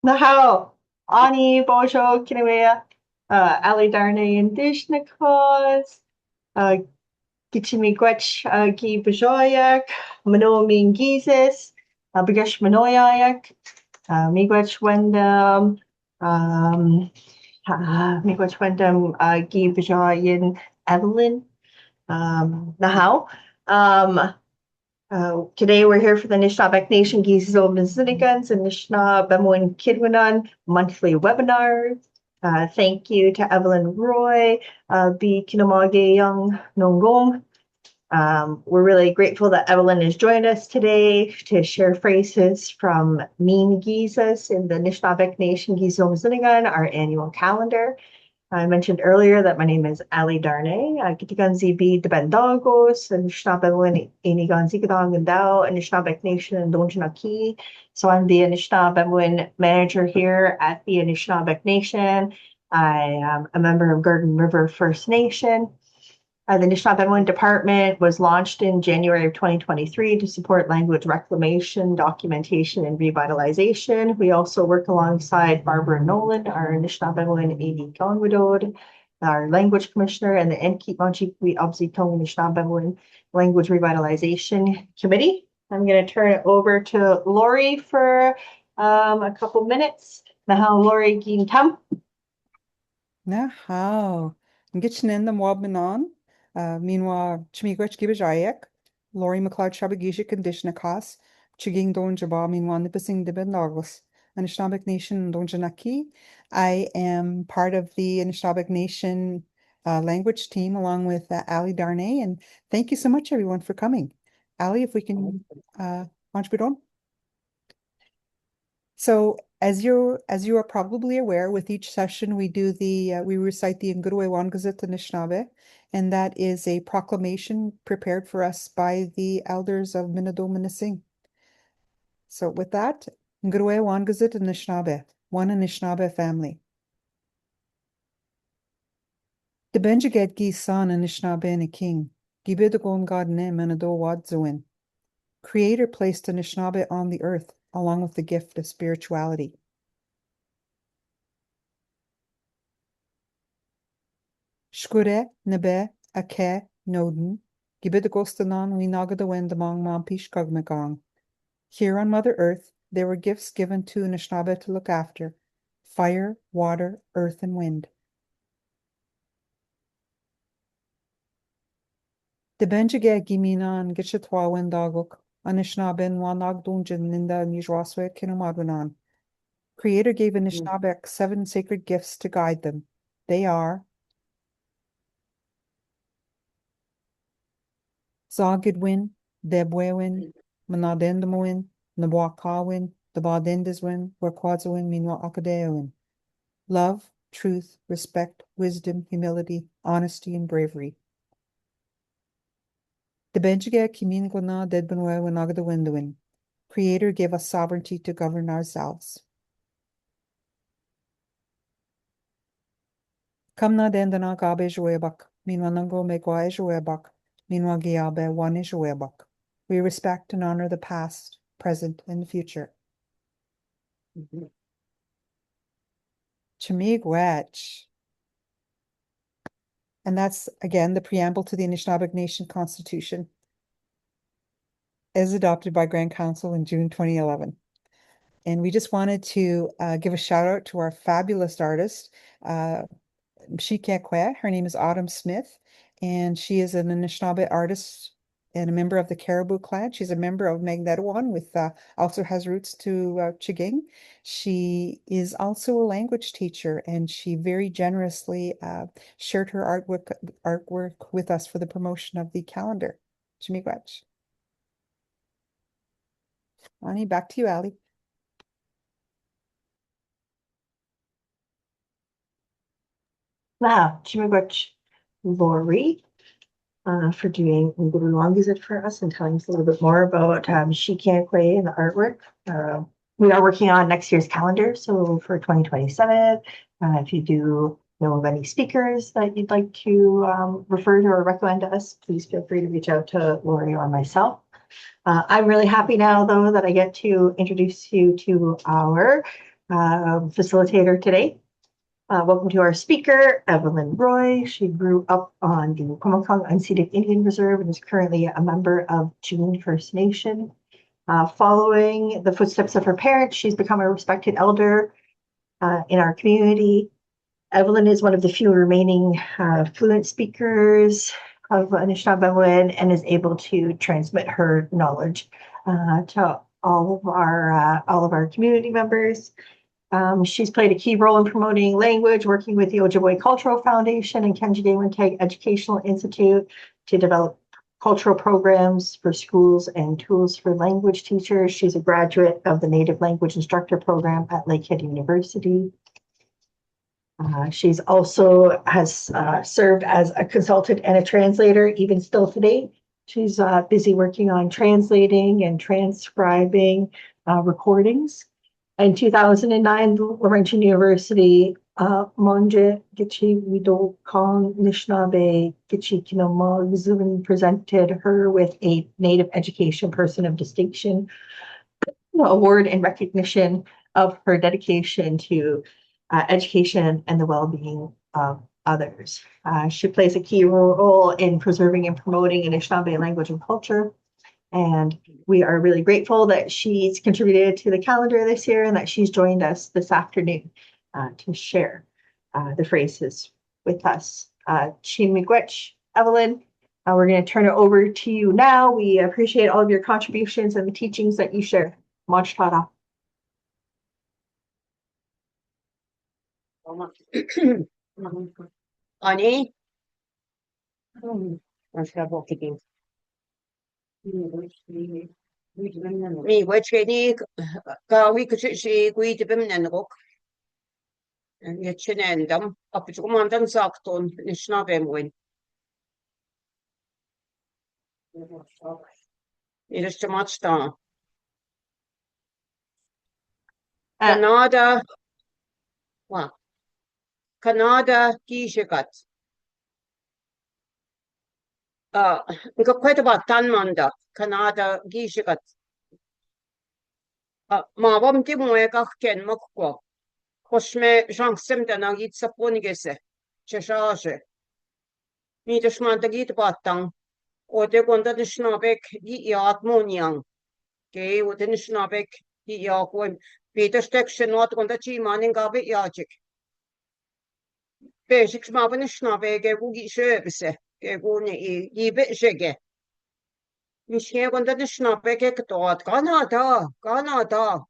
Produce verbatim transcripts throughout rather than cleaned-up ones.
Nahao, ani bojo kinawea, uh, Ali Darne Indigenous cause, uh, Gichimi Gwech, uh, Gi Bajoyak, Mano Min Jesus, uh, Bigash Manoyayak, uh, Miigwech Wendam, um, uh, Miigwech Wendam, uh, Gi Bajoyan Evelyn, um, Nahao. Um, uh, today we're here for the Anishinaabek Nation, Gizo Mzinigans, and Anishinaabe Moin Kidwinan monthly webinar. Uh, thank you to Evelyn Roy, uh, B. Kinamage Young Nongong. Um, we're really grateful that Evelyn has joined us today to share phrases from Min Gizas in the Anishinaabek Nation Gizo Mzinigans, our annual calendar. I mentioned earlier that my name is Ali Darne. Uh, Gitiganzi B. Debendagos, Anishinaabe Moin Iniganzi Gdang Gandao, Anishinaabek Nation and Donjanaki. So I'm the Anishinaabe Moin manager here at the Anishinaabek Nation. I am a member of Garden River First Nation. Uh, the Anishinaabe Moin Department was launched in January of twenty twenty-three to support language reclamation, documentation, and revitalization. We also work alongside Barbara Nolan, our Anishinaabe Moin Iniganwadod, our language commissioner, and the Enkit Manchikwi Abzitong Anishinaabe Moin Language Revitalization Committee. I'm gonna turn it over to Lori for, um, a couple minutes. Nahao Lori Gintam. Nahao. Ngichnenda Mwab Manan, uh, Minwa Chimigwech Gibajayak, Lori McLeod Shabagishik and Dishnakas, Chiging Don Jaba, Minwa Nipasing Dibendagos, Anishinaabek Nation Donjanaki. I am part of the Anishinaabek Nation, uh, language team along with, uh, Ali Darne, and thank you so much, everyone, for coming. Ali, if we can, uh, launch bidon. So, as you, as you are probably aware, with each session we do the, uh, we recite the Ngurwe Wangazit Anishinaabe, and that is a proclamation prepared for us by the elders of Minado Minising. So, with that, Ngurwe Wangazit Anishinaabe, one Anishinaabe family. Dibendjiged gi san Anishinaabe ne king, gibid gon God ne Minado wad zuin. Creator placed Anishinaabe on the earth along with the gift of spirituality. Shkure, nebe, ake, noden, gibid gostanan wi nagada wen damang mampish kagmegang. Here on Mother Earth, there were gifts given to Anishinaabe to look after: fire, water, earth, and wind. Dibendjige gi minan gichetwa wen daguk, Anishinaabin wa nagdunjin ninda nijwaswe kinumadunan. Creator gave Anishinaabek seven sacred gifts to guide them. They are Zagidwin, Debwewin, Manadendamwin, Nabwakawin, Dabadendiswin, Wekwazawin, Minwa Akadewin. Love, truth, respect, wisdom, humility, honesty, and bravery. Dibendjige kimin gona dedbanwe win agada wendawin. Creator gave us sovereignty to govern ourselves. Kamna dendana gabe jwebak, minwa nango megwa jwebak, minwa giabe wane jwebak. We respect and honor the past, present, and the future. Chimigwech. And that's, again, the preamble to the Anishinaabeg Nation Constitution, as adopted by Grand Council in June twenty eleven. And we just wanted to, uh, give a shout out to our fabulous artist, uh, Mshikekwe. Her name is Autumn Smith, and she is an Anishinaabe artist and a member of the Caribou clan. She's a member of Magnetowan, with, uh, also has roots to, uh, Chiging. She is also a language teacher, and she very generously, uh, shared her artwork, artwork with us for the promotion of the calendar. Chimigwech. Ani, back to you, Ali. Wow, Chimigwech Lori, uh, for doing a little long visit for us and telling us a little bit more about, um, She Can't Quay and the artwork. Uh, we are working on next year's calendar, so for twenty twenty-seven, uh, if you do know of any speakers that you'd like to, um, refer to or recommend to us, please feel free to reach out to Lori or myself. Uh, I'm really happy now, though, that I get to introduce you to our uh, facilitator today. Uh, welcome to our speaker, Evelyn Roy. She grew up on the Khumalkang Unceded Indian Reserve and is currently a member of Tsimshian First Nation. Uh, following the footsteps of her parents, she's become a respected elder uh, in our community. Evelyn is one of the few remaining uh, fluent speakers of Anishinaabemowin and is able to transmit her knowledge uh, to all of our uh, all of our community members. Um, she's played a key role in promoting language, working with the Ojibwe Cultural Foundation and Khenjede Wintag Educational Institute to develop cultural programs for schools and tools for language teachers. She's a graduate of the Native Language Instructor Program at Lakehead University. Uh, she's also has uh, served as a consultant and a translator, even still today. She's uh, busy working on translating and transcribing uh, recordings. In two thousand nine, Laurentian University uh, Manje Gichi Wido Kong Nishinabe Gichi Kinoma Zubin presented her with a Native Education Person of Distinction award in recognition of her dedication to uh, education and the well-being of others. Uh, she plays a key role in preserving and promoting Anishinaabe language and culture. And we are really grateful that she's contributed to the calendar this year and that she's joined us this afternoon uh, to share uh, the phrases with us. Uh, Chin Miigwech, Evelyn, uh, we're going to turn it over to you now. We appreciate all of your contributions and the teachings that you share. Much tada. Ani. Miigwech keni, ka wi kuchi shi kui tipi mnen kok. Yechinen dam, apuchukumandan sakton, Anishinaabemowin. Iris chamachta. Kanada. Wa. Kanada ki shikat. Ah, nka kwet ba tan manda. Kanada ki shikat. Ah, ma bam ti mwe ka ken mak kwa. Koshme shangsem dana git sapon gese. Cheshaje. Mi te shmanta git batang. O te konda Anishinaabek gi yat monyang. Ke o te Anishinaabek gi ya ko. Mi te stek shenot konda chi manin ga be yachik. Pe shik shma pa Anishinaabek ke ku gi shebse. Ke ku ni i, i be shege. Mi shke konda Anishinaabek ke ktot. Kanada, Kanada.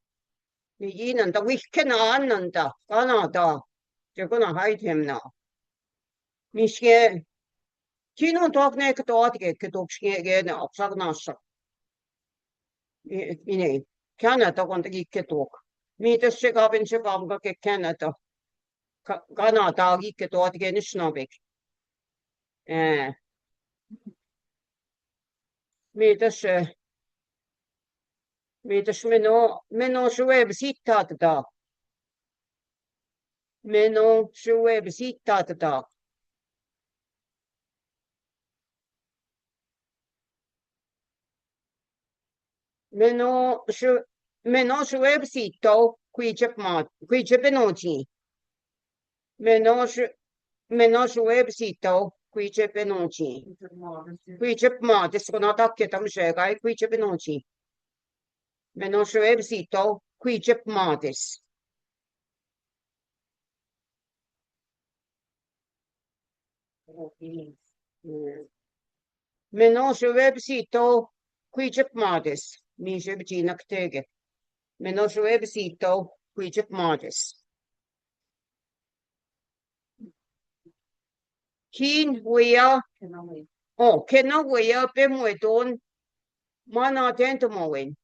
Ni i nanda wih ke na nanda. Kanada. Te kona hai them na. Mi shke, kino tok ne ktot ke, ke tok shke ge na, apsak na sak. I, i ne, Kanada konda gi ke tok. Mi te shika ben shika ka ke Kanada. Ka, Kanada gi ke tok ke Anishinaabek. Eh. Mi te she, mi te she meno, meno shwe bisi ta ta. Meno shwe bisi ta ta. Meno shwe, meno shwe bisi to, kwi chep ma, kwi chep no chi. Meno shwe, meno shwe bisi to, kwi chep no chi. Kwi chep ma, des kona tak ke tam she gai, kwi chep no chi. Meno shwe bisi to, kwi chep ma des. Meno shwe bisi to, kwi chep ma des. Mi shwe bisi nak tege. Meno shwe bisi to, kwi chep ma des. Kin wea, oh, kena wea pe mwe ton, mana ten to mwen.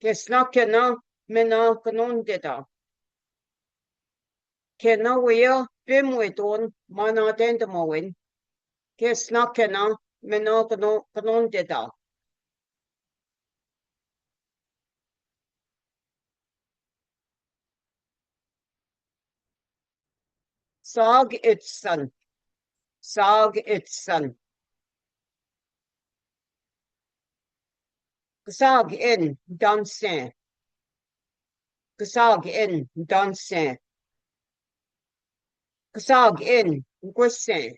Kesna kena mena kanon deda. Kena wea pe mwe ton, mana ten to mwen. Kesna kena mena kanon, kanon deda. Sag itsan. Sag itsan. Sag in dansen. Ksagen, dansing. Ksagen, gussing.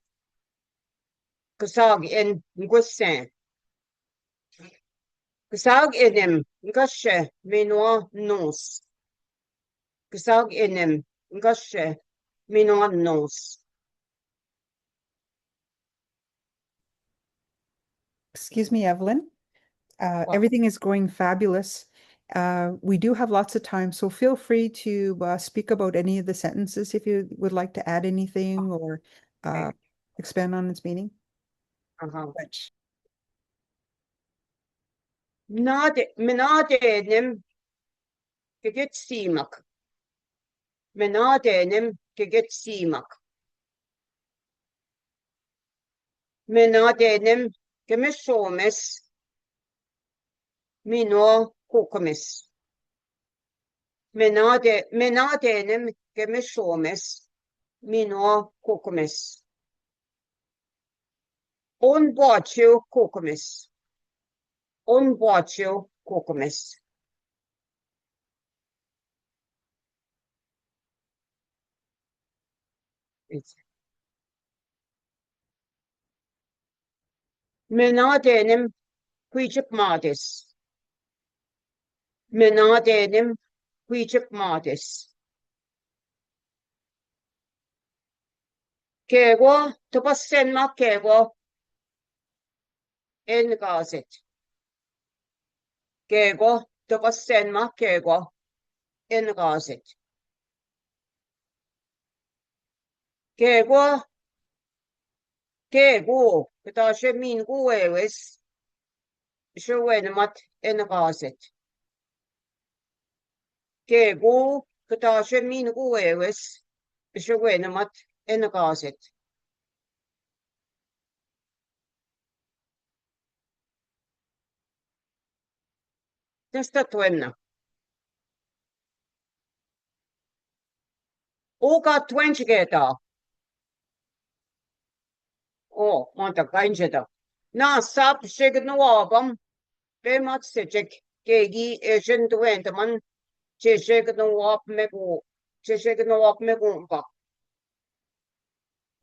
Ksagen, gussing. Ksagenem, gashe, minoa, nos. Ksagenem, gashe, minoa, nos. Excuse me, Evelyn. Uh, everything is going fabulous. Uh, we do have lots of time, so feel free to uh, speak about any of the sentences if you would like to add anything or uh, expand on its meaning. Aha. But Nade, menade nem, gegit simak. Menade nem, gegit simak. Menade nem, gemishomes. Minoa, kokomes. Menade, menade nem, gemishomes. Minoa, kokomes. On boacheo, kokomes. On boacheo, kokomes. Menade nem, kuijik mades. Menade nem, kuijik mades. Kego, topasen ma kego. En gazet. Kego, topasen ma kego. En gazet. Kego, kego, ktashe min gueves. Ishe wenemat en gazet. Kego, ktashe min gueves. Ishe wenemat en gazet. Testa tuemna. Oga twenty geta. O, monta gainjeta. Na sap shegnuabam. Pe mat sejek. Kegi ejen duendaman. Che shegnuab megu. Che shegnuab megu ba.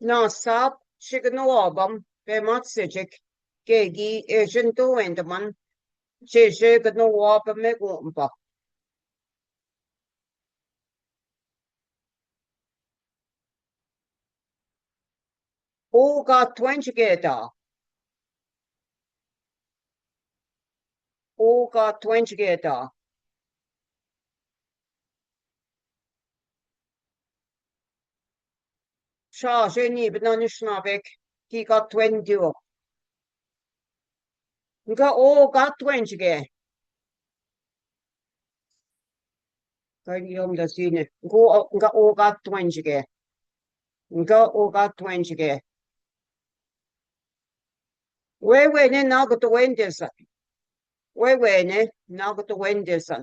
Na sap shegnuabam. Pe mat sejek. Kegi ejen duendaman. Che shegnuab megu ba. Oga twenty geta. Oga twenty geta. Sha je ni bna nishna bek ki ga twenty o. Nga oga twenty ge. Kari om da sine. Nga oga twenty ge. Nga oga twenty ge. Wewe ne nago twenty san. Wewe ne nago twenty san.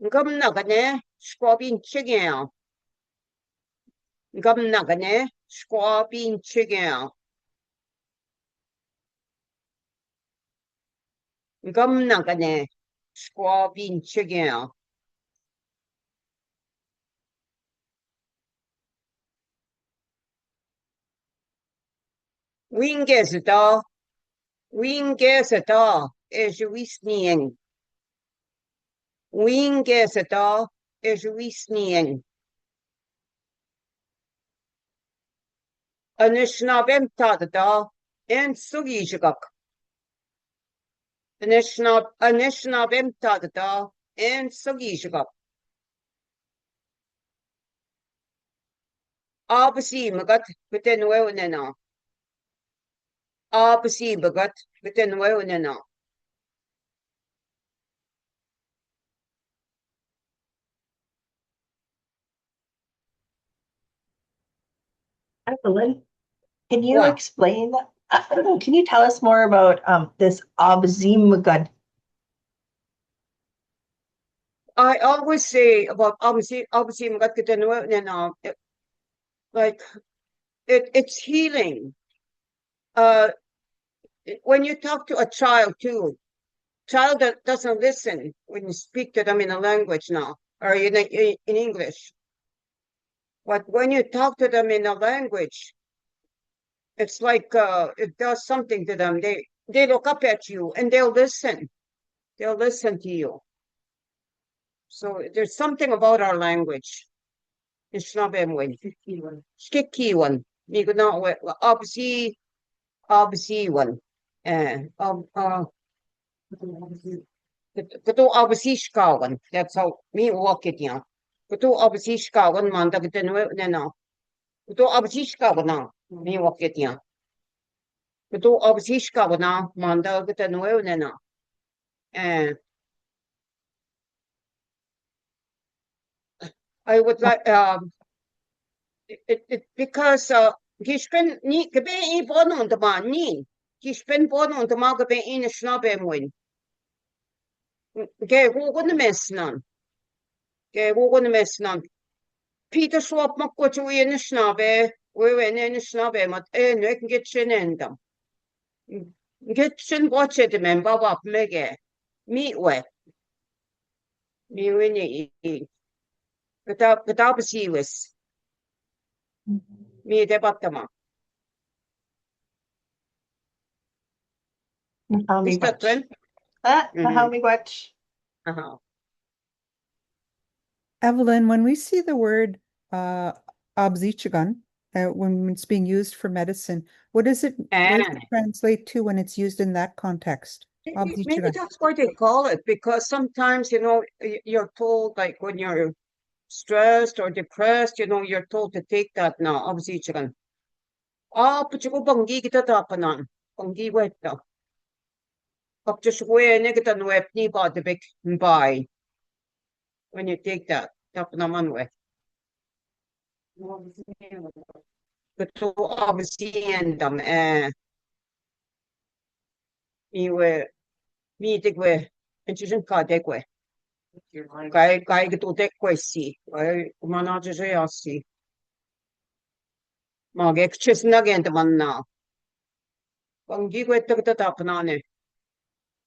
Ngam nagane shkobin chigea. Ngam nagane shkobin chigea. Ngam nagane shkobin chigea. Winge seta, winge seta, e juis nieng. Winge seta, e juis nieng. Anishna bem tadada, en sugi jigak. Anishna, Anishna bem tadada, en sugi jigak. Absi magat biten we unena. Absi magat biten we unena. Evelyn, can you What? explain? Can you tell us more about um, this Abzimgad? I always say about Abzim, Abzimgad, like it, it's healing. Uh, when you talk to a child too, child that doesn't listen when you speak to them in a language now, or in, in, in English. But when you talk to them in a language, it's like, uh, it does something to them. They, they look up at you and they'll listen. They'll listen to you. So there's something about our language. Ishnabe mwin. Shkiki wan. Mi guna we, obviously, obviously wan. Eh, ob-, uh, kutu obviously shkawan. That's how mi walk it, yeah. Kutu obviously shkawan manda kutu nwe nena. Kutu obviously shkawana. Mi walk it, yeah. Kutu obviously shkawana manda kutu nwe nena. Eh, I would like, um, it, it, it, because, uh, Gishpin ni, kebe i bono ndama ni, Gishpin bono ndama kebe i Nishnabe mwin. Ke gugun mesnan. Ke gugun mesnan. Peter swap makkochu i Nishnabe, we we ne Nishnabe mat, eh, ne nge chenendam. Nge chen boche de men baba mege. Mi we. Mi we ni i. Kata, kata basi wes. Mi de batama. Is that trend? Ah, aha, mi watch. Aha. Evelyn, when we see the word, uh, abzichagan, uh, when it's being used for medicine, what does it, what does it translate to when it's used in that context? Maybe, maybe that's what they call it, because sometimes, you know, y-, you're told, like, when you're stressed or depressed, you know, you're told to take that now, abzichagan. Apu chuku bangi kita tapanan, bangi weta. Apu chuku ene kita nuepni ba de bek mbai. When you take that, tapna manwe. Kutu abziendam, eh. Mi we, mi te kwe, en chuchun ka te kwe. Kai, kai kutu te kwe si. Kai, kumana chuchu ya si. Mage kches na gente manna. Bangi kwe tak ta tapna ne.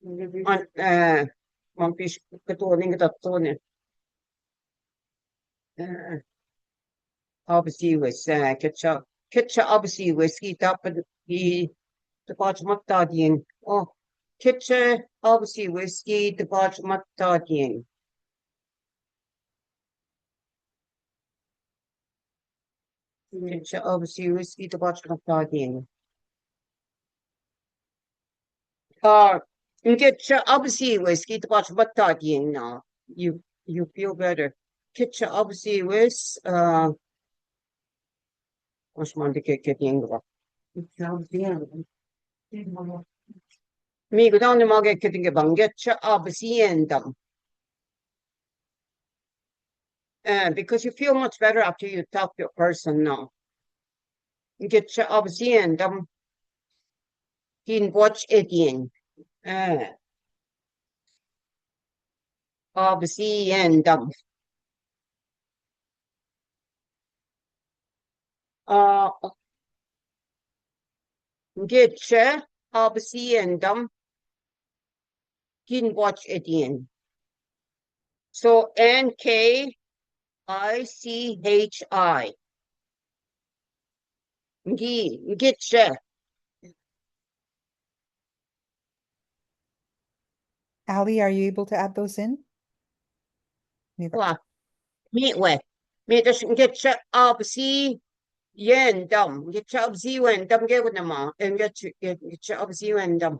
Man, eh, man pish kutu ninge tatone. Eh, absi wes, eh, kecha, kecha absi wes ki tap, ki tapach matta dien. Oh, kecha absi wes ki tapach matta dien. Kecha absi wes ki tapach matta dien. Uh, kecha absi wes ki tapach matta dien na. You, you feel better. Kecha absi wes, uh, Osman de ke, ke tiengo. Mi gudan de mage ke tinge bang. Kecha absiendam. Eh, because you feel much better after you talk to a person now. Kecha absiendam. Kin watch again. Eh. Absiendam. Uh, kecha absiendam. Kin watch again. So N K I C H I. Ngi, ngiche. Ali, are you able to add those in? Neither. Wa. Mi we. Mi just ngiche absiendam. Ngiche absiendam ge gunama. Ngiche, ngiche absiendam.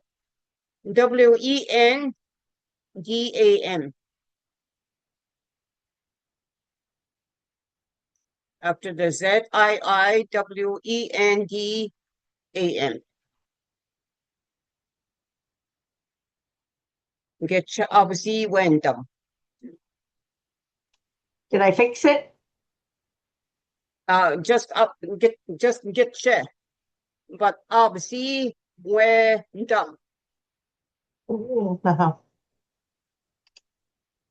W E N D A M. After the Z, I I W E N D A M. Ngiche absiendam. Did I fix it? Uh, just, uh, ngi-, just ngiche. But absiendam. Ooh, uh-huh.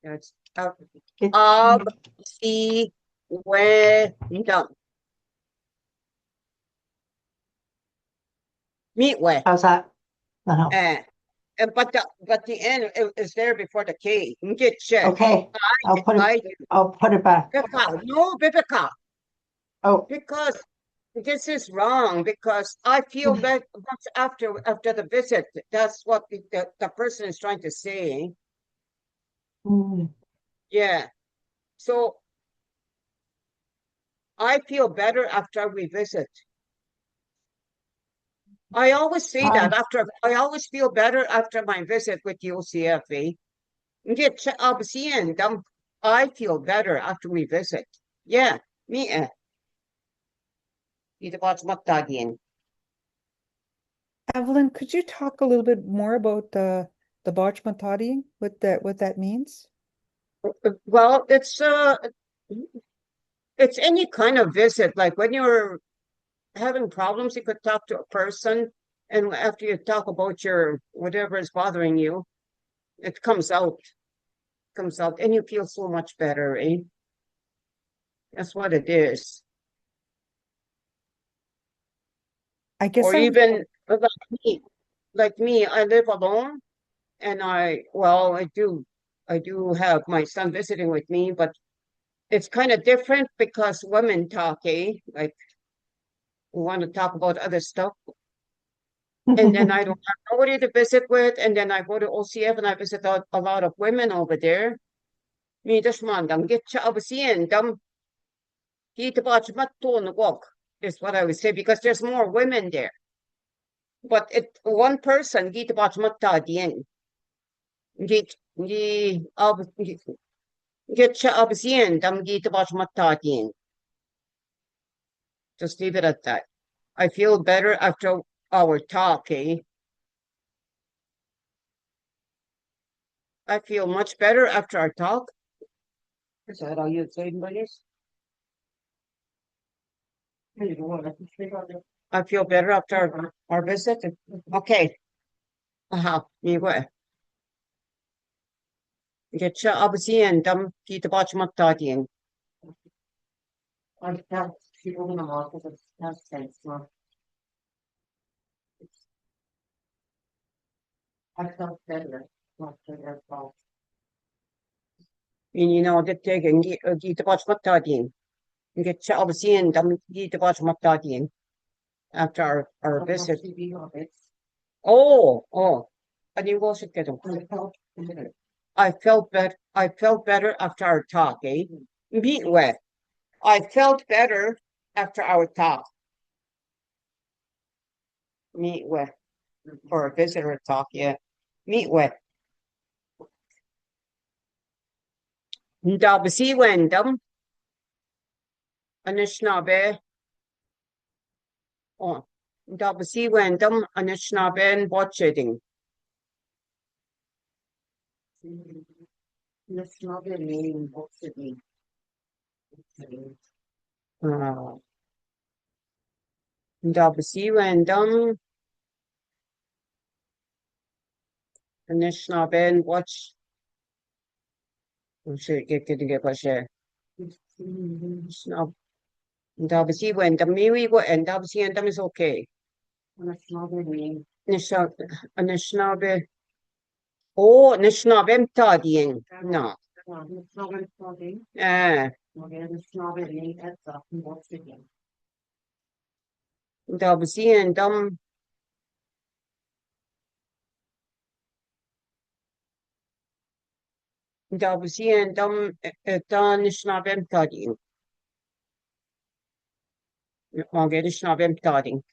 That's, uh, Get- absiendam. Mi we. How's that? No, no. Eh, and but the, but the N i- is there before the K. Ngiche. Okay, I, I'll put it, I do. I'll put it back. Bibika, no, Bibika. Oh. Because this is wrong, because I feel Mm. that much after, after the visit. That's what the, the, the person is trying to say. Mm. Yeah. So I feel better after we visit. I always say that Ah. after, I always feel better after my visit with the O C F, eh? Ngiche absien, um, I feel better after we visit. Yeah, mi, eh. Ita bach matadien. Evelyn, could you talk a little bit more about the, the bach matadien, what that, what that means? Well, it's, uh, it's any kind of visit. Like when you're having problems, you could talk to a person, and after you talk about your, whatever is bothering you, it comes out, comes out, and you feel so much better, eh? That's what it is. I guess Or I even like me, like me, I live alone, and I, well, I do, I do have my son visiting with me, but it's kind of different because women talk, eh? Like, we want to talk about other stuff. And then I don't have nobody to visit with, and then I go to O C F and I visit a, a lot of women over there. Mi dashmandam get cha absien dam. Ki tabach mat ton gok is what I would say, because there's more women there. But it one person ki tabach mat ta dien. Ki, ki, ab, ki, get cha absien dam ki tabach mat ta dien. Just leave it at that. I feel better after our talk, eh? I feel much better after our talk. Is that all you say, buddies? I feel better after our, our visit. Okay. Aha, mi we. Get cha absien dam ki tabach mat ta dien. I felt better after that talk. Ini na de te gen gi, gi tabach mat ta dien. Get cha absien dam gi tabach mat ta dien. After our, our visit. Oh, oh. Ani wo se kedo. I felt better. I felt bet-, I felt better after our talk, eh? Mi we. I felt better after our talk. Mi we. For a visitor talk, yeah. Mi we. Ndabsi wendam. Anishinaabe. Oh, ndabsi wendam Anishinaabe and watching. Anishinaabe name watching. Ah. Ndabsi wendam Anishinaabe and watch. Shit, get, get, get, get, shit. Snob. Ndabsi wendam, mi we go, ndabsi wendam is okay. Anishinaabe. Anishinaabe. Oh, Anishinaabe mtadien. No. Eh. Ndabsi wendam. Ndabsi wendam, eh, eh, ta Anishinaabe mtadien. Mange Anishinaabe mtadien.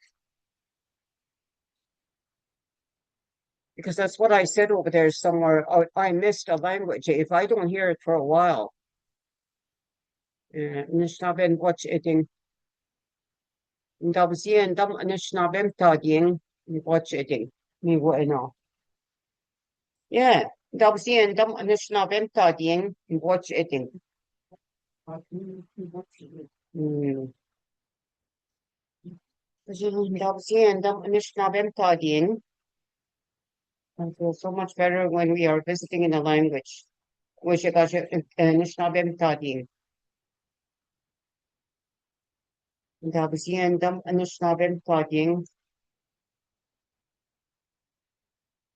Because that's what I said over there somewhere. I, I missed a language. If I don't hear it for a while, eh, Anishinaabe watch eating. Ndabsi wendam Anishinaabe mtadien watch eating. Mi we no. Yeah, ndabsi wendam Anishinaabe mtadien watch eating. Mm. Ndabsi wendam Anishinaabe mtadien. I feel so much better when we are visiting in a language. Which I got, uh, Anishinaabe mtadien. Ndabsi wendam Anishinaabe mtadien.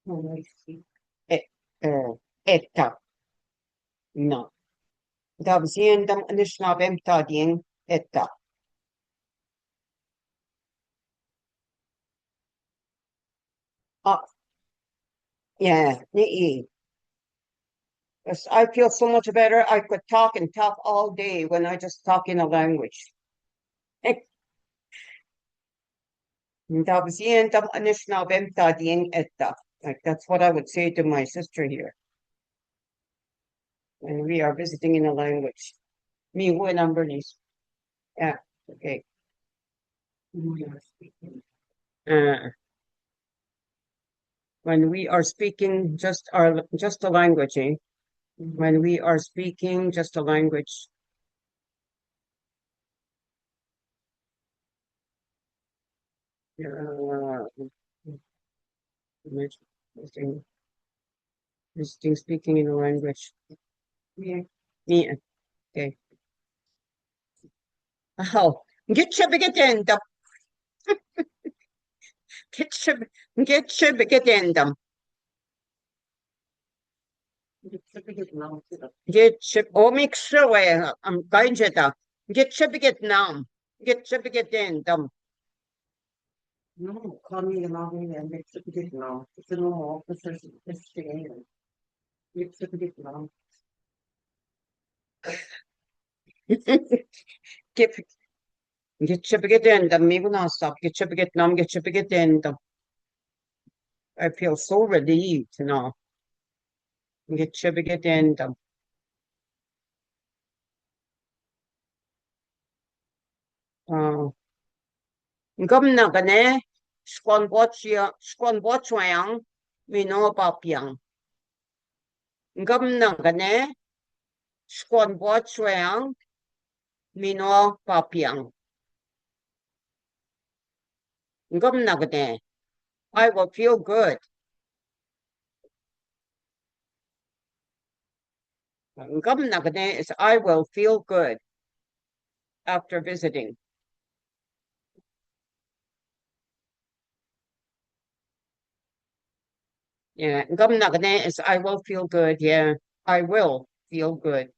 E, e, etta. No. Dab zien dam Anishinaabe mtadien etta. Ah, yeah, ni i. Yes, I feel so much better. I could talk and talk all day when I just talk in a language. Dab zien dam Anishinaabe mtadien etta. Like, that's what I would say to my sister here. When we are visiting in a language. Mi wen am Bernice. Yeah, okay. Uh, when we are speaking just our, just the language, eh? When we are speaking just a language. Uh, visiting, visiting, speaking in a language. Yeah. Yeah. Okay. Oh, get your big end up. Get your, get your big end up. Get your, oh, make sure we, I'm going to the, get your big end now. Get your big end up. No, call me and I'll be there. Get your big end now. It's a normal officer. It's the end. Get your big end now. Get, get your big end up. Me gonna stop. Get your big end now. Get your big end up. I feel so relieved now. Get your big end up. Ah. Ngam na gane, shkon boch ya, shkon boch wayang, mino papiang. Ngam na gane, shkon boch wayang, mino papiang. Ngam na gane, I will feel good. Ngam na gane is I will feel good after visiting. Yeah, ngam na gane is I will feel good. Yeah, I will feel good.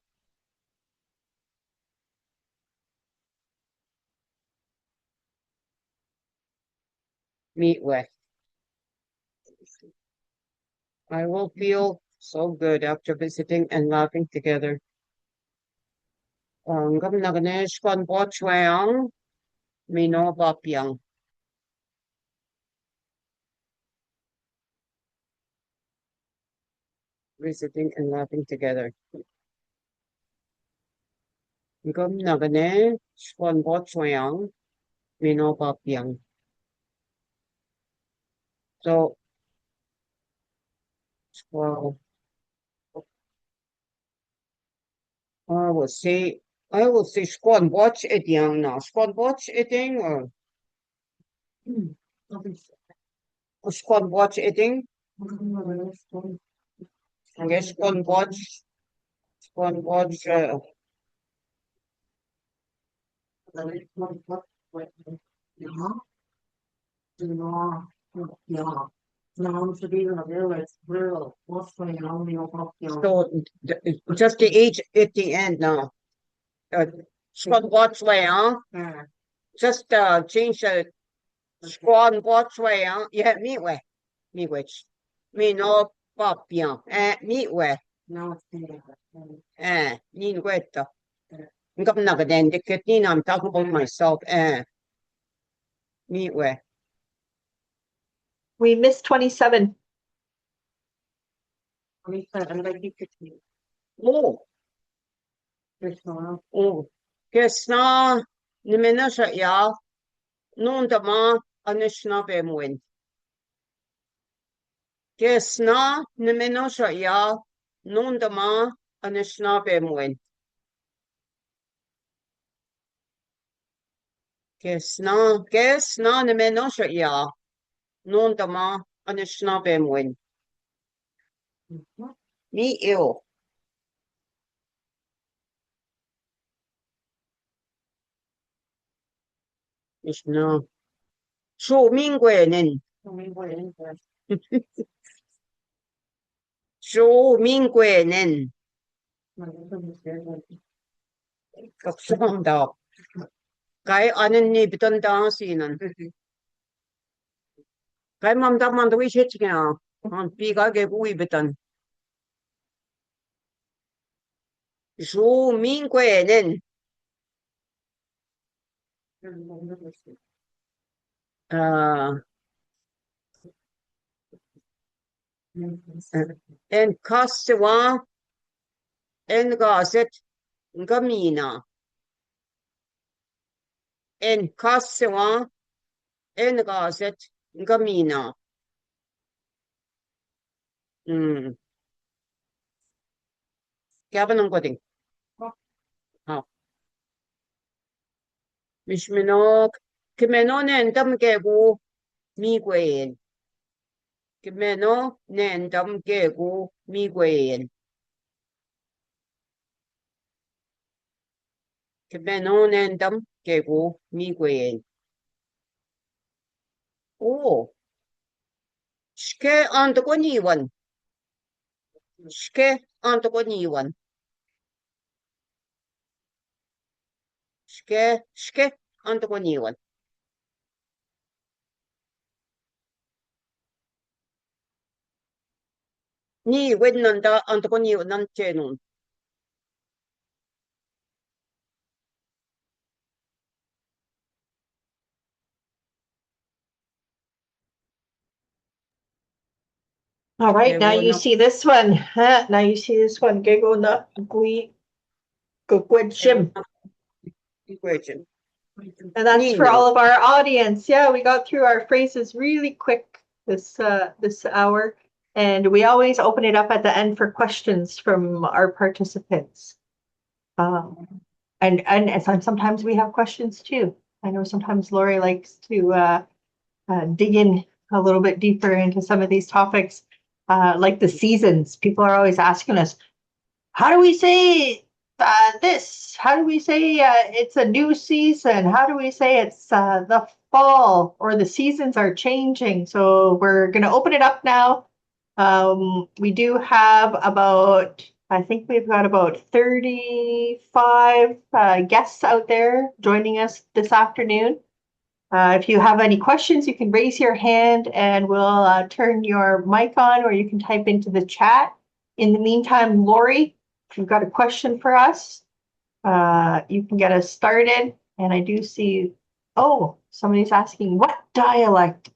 Meet with. I will feel so good after visiting and laughing together. Ngam na gane shkon boch wayang, mino papiang. Visiting and laughing together. Ngam na gane shkon boch wayang, mino papiang. So, well, I will say, I will say shkon boch ediang na. Shkon boch ediang or shkon boch ediang. Okay, shkon boch, shkon boch, uh, So, d-, just the H at the end now. Uh, shkon boch wayang. Just, uh, change the shkon boch wayang. Yeah, meet with. Meet with. Mino papiang. Eh, meet with. Eh, ni ngwe to. Ngam na gane, the kid ni, I'm talking about myself. Eh, meet with. We missed twenty-seven. Oh. Oh. Kesna, ni mena sha ya, nunda ma, Anishinaabe mwen. Kesna, ni mena sha ya, nunda ma, Anishinaabe mwen. Kesna, kesna ni mena sha ya, nunda ma, Anishinaabe mwen. Mi iu. Mishnah. Shu mingwe nen. Stroh mingkuen en. Kaksa mamda. Kai anen ni bitan da sinan. Kai mamda mamda wi shechnya. Han piga ge wi bitan. Stroh mingkuen en. Ah. En kasse wa en gaset ngamina. En kasse wa en gaset ngamina. Hmm. Kya banam kodi? Ha. Mishmino, kmeno nendam kegu miguen. Kmeno nendam kegu miguen. Kmeno nendam kegu miguen. Oh. Shke anto ko niwan. Shke anto ko niwan. Shke, shke anto ko niwan. Ni wen nanda anto ko niwan nan chenun. All right, now you see this one. Huh? Now you see this one. Kego na gui kukwejim. And that's for all of our audience. Yeah, we got through our phrases really quick this uh, this hour, and we always open it up at the end for questions from our participants. Um, and, and and some- sometimes we have questions too. I know sometimes Lori likes to uh, uh, dig in a little bit deeper into some of these topics, uh, like the seasons. People are always asking us, how do we say uh, this? How do we say uh, it's a new season? How do we say it's uh, the fall or the seasons are changing? So we're going to open it up now. Um, we do have about, I think we've got about thirty-five uh, guests out there joining us this afternoon. Uh, if you have any questions, you can raise your hand and we'll uh, turn your mic on, or you can type into the chat. In the meantime, Lori, if you've got a question for us, uh, you can get us started. And I do see, oh, somebody's asking, what dialect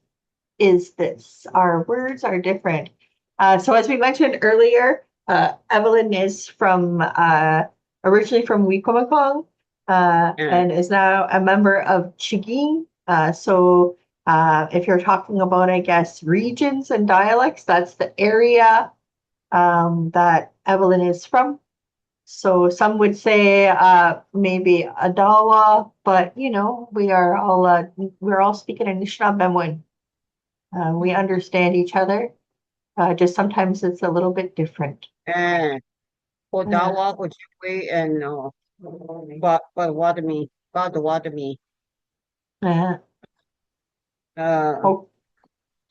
is this? Our words are different. Uh, so, as we mentioned earlier, uh, Evelyn is from uh, originally from Wikwemikong uh, and is now a member of Chigin. Uh, so, uh, if you're talking about, I guess, regions and dialects, that's the area um, that Evelyn is from. So some would say uh, maybe Odawa, but you know we are all uh, we're all speaking Anishinaabe. Uh, we understand each other. Uh, just sometimes it's a little bit different. Eh, Odawa, Ojibwe, and uh, Ba- Potawatomi, Potawatomi. Uh, Uh, oh,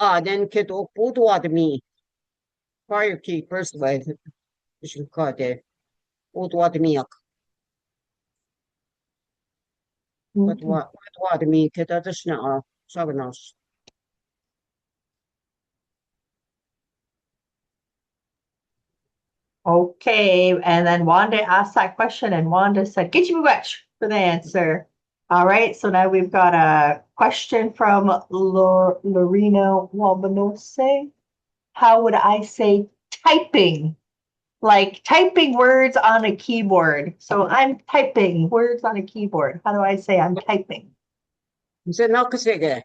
ah, then Kedo Potawatomi. Firekeepers, like, you should call it. Potawatomi. But what, what me, Kedo Anishinaabe, Saginash. Okay, and then Wanda asked that question, and Wanda said, "Get you much for the answer." All right, so now we've got a question from Lor- Lorena Wabanose. How would I say typing? Like typing words on a keyboard. So I'm typing words on a keyboard. How do I say I'm typing? Nze nakasege.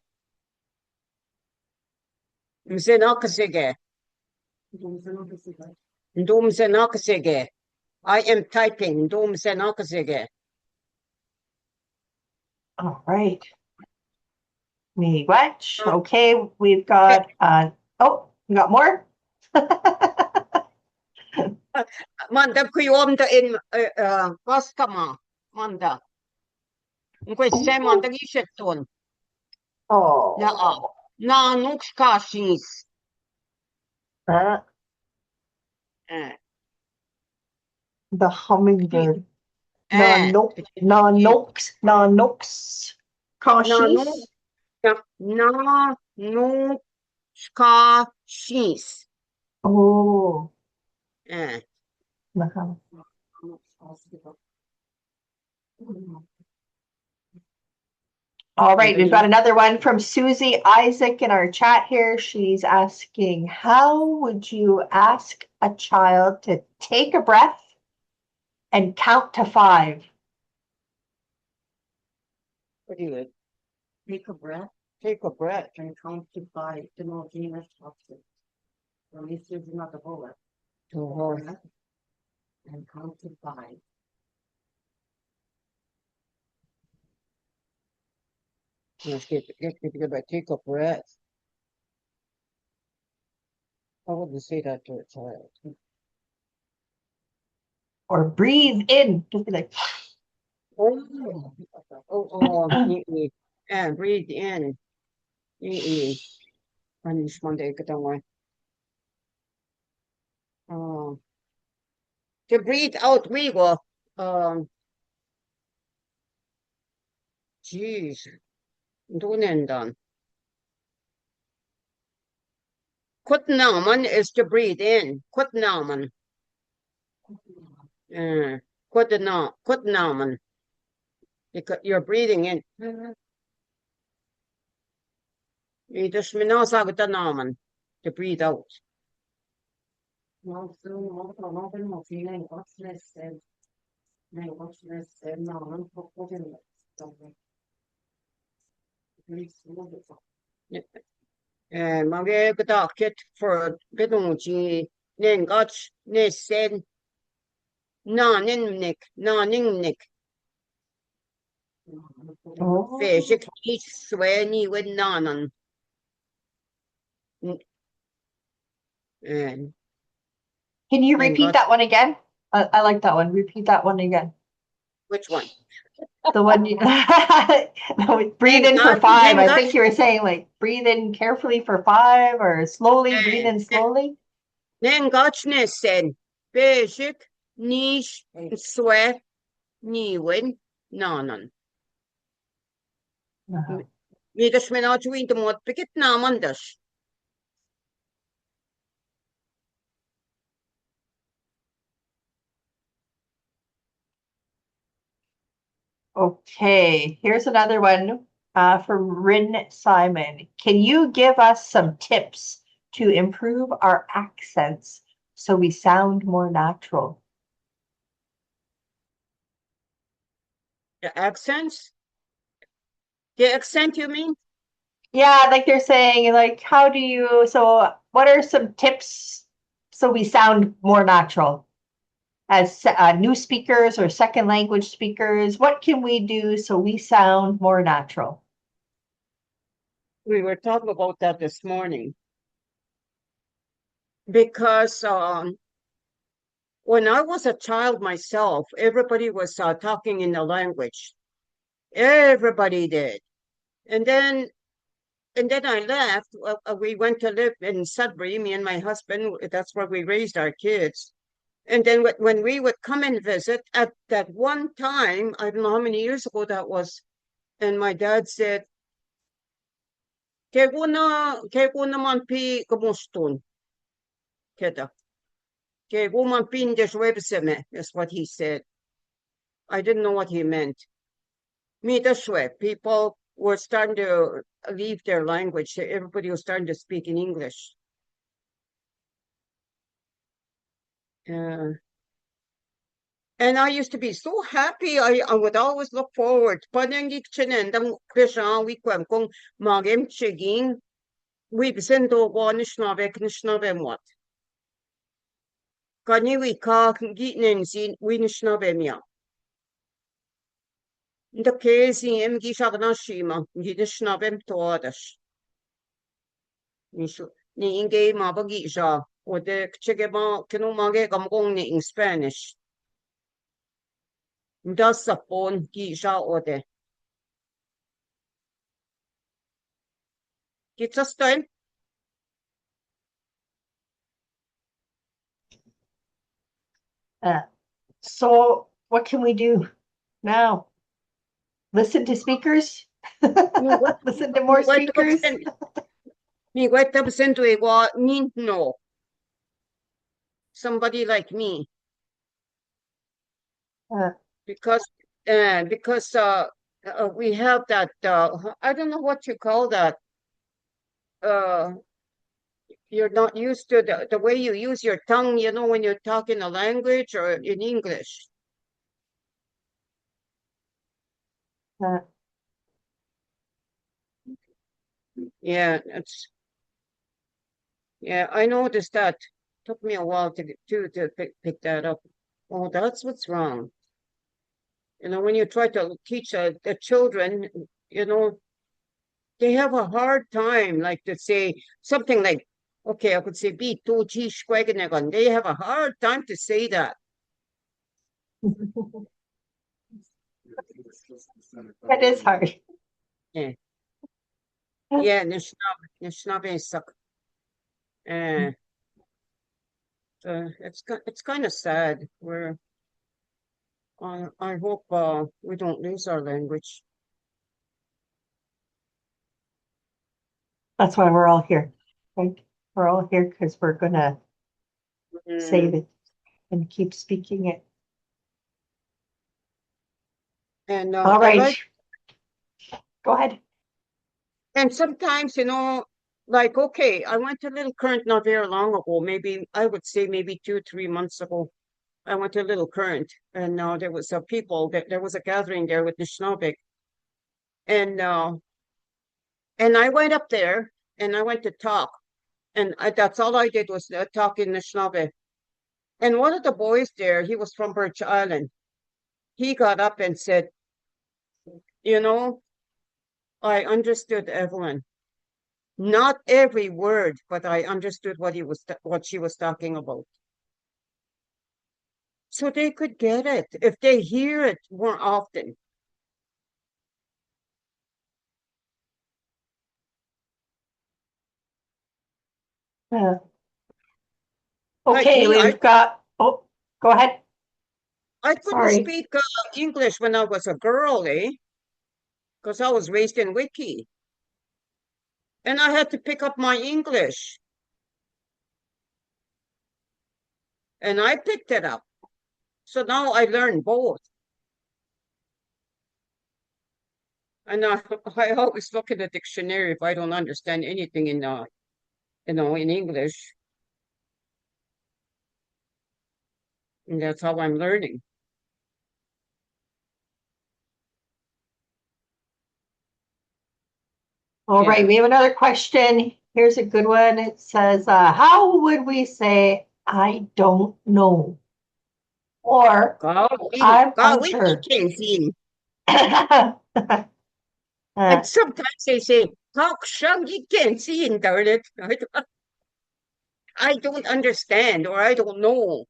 Nze nakasege. Ndu nze nakasege. I am typing. Ndu nze nakasege. All right. Me watch. Okay, we've got, uh, oh, you got more? Manda kuyomda in, uh, uh, Paskama. Manda. Nkwe se manda gisheton. Oh. Na, uh, na nuk skashis. Uh, हैं। The hummingbird. हैं। Nanox, nanox, nanox. Kashi. Nano-, na-, nanox kashis. Oh. हैं। Aha. All right, we've got another one from Susie Isaac in our chat here. She's asking, how would you ask a child to take a breath and count to five? What do you mean? Take a breath. Take a breath. And count to five. Ты молчи, не слушай. Let me see if you're not the bullet. Take a breath and count to five. Yes, get, get, get, get back. Take a breath. I wouldn't say that to a child. Or breathe in. Just be like, oh, oh, oh, mm, mm. And breathe in. Mm, mm. Ani shmande ke tangwa. Oh. To breathe out, we go. Um, jeez. Don't end on. Kut naman is to breathe in. Kut naman. Eh, kut na-, kut naman. Because you're breathing in. Ito shmina sa kut naman. To breathe out. Eh, mage kata kit for bedung chi nengach ne sen na nin nik, na nin nik. Oh. Fe shik ni swe ni wen nanan. N-, eh, Can you repeat that one again? I, I like that one. Repeat that one again. Which one? The one you, no, breathe in for five. I think you were saying, like, breathe in carefully for five or slowly, breathe in slowly. Nengach ne sen, bejik, nish, swe, niwen, nanan. Aha. Mi dashmena chuin to mot pikit naman dash. Okay, here's another one, uh, from Rin Simon. Can you give us some tips to improve our accents so we sound more natural? The accents? The accent, you mean? Yeah, like they're saying, like, how do you, so what are some tips so we sound more natural? As, uh, new speakers or second language speakers, what can we do so we sound more natural? We were talking about that this morning. Because, um, when I was a child myself, everybody was, uh, talking in the language. Everybody did. And then, and then I left. Uh, uh, we went to live in Sudbury, me and my husband. That's where we raised our kids. And then wh-, when we would come and visit, at that one time, I don't know how many years ago that was, and my dad said, "Ke guna, ke guna man pi kemustun." Keda. "Ke gu man pi nde shwe beseme," is what he said. I didn't know what he meant. Mi da shwe, people were starting to leave their language. Everybody was starting to speak in English. Uh, and I used to be so happy. I, I would always look forward. Panengi kchenen dam kreshan wi kwem kong magem chiging. Wi bsendo go nishna ve knishna ve mot. Kani wi ka gi neng zin wi nishna ve mia. Nda ke zin em gi shagna shima, gi nishna ve mtoadash. Nishu, ni inge ma ba gi ja, ode kchege ma, kenu ma ge gam gong ni in Spanish. Nda sapon gi ja ode. Ki tsa style? Uh, so what can we do now? Listen to speakers? Listen to more speakers? Mi guai tabsen tu igual need no. Somebody like me. Uh, because, uh, because, uh, uh, we have that, uh, I don't know what you call that. Uh, you're not used to the, the way you use your tongue, you know, when you're talking a language or in English. Uh, yeah, it's, yeah, I noticed that. Took me a while to, to, to pick, pick that up. Oh, that's what's wrong. You know, when you try to teach, uh, the children, you know, they have a hard time, like, to say something like, okay, I could say, "Bi tu chi shkwe gane gan." They have a hard time to say that. That is hard. Yeah. Yeah, Anishinaabe, Anishinaabe is suck. Uh, uh, it's ki-, it's kind of sad. We're, I, I hope, uh, we don't lose our language. That's why we're all here, right? We're all here 'cause we're gonna save it and keep speaking it. And, uh, all right. Go ahead. And sometimes, you know, like, okay, I went to Little Current not very long ago, maybe, I would say maybe two, three months ago. I went to Little Current, and, uh, there was some people that, there was a gathering there with Anishinaabe. And, uh, and I went up there and I went to talk. And I, that's all I did was, uh, talk in Anishinaabe. And one of the boys there, he was from Birch Island. He got up and said, "You know, I understood Evelyn. Not every word, but I understood what he was, what she was talking about." So they could get it if they hear it more often. Yeah. Okay, we've got, oh, go ahead. I couldn't speak, uh, English when I was a girl, eh? 'Cause I was raised in Wiki. And I had to pick up my English. And I picked it up. So now I learn both. And I, I always look in the dictionary if I don't understand anything in, uh, you know, in English. And that's how I'm learning. All right, we have another question. Here's a good one. It says, uh, how would we say, "I don't know"? Or, "I'm unsure"? And sometimes they say, "How come you can't see in the I don't understand," or, "I don't know."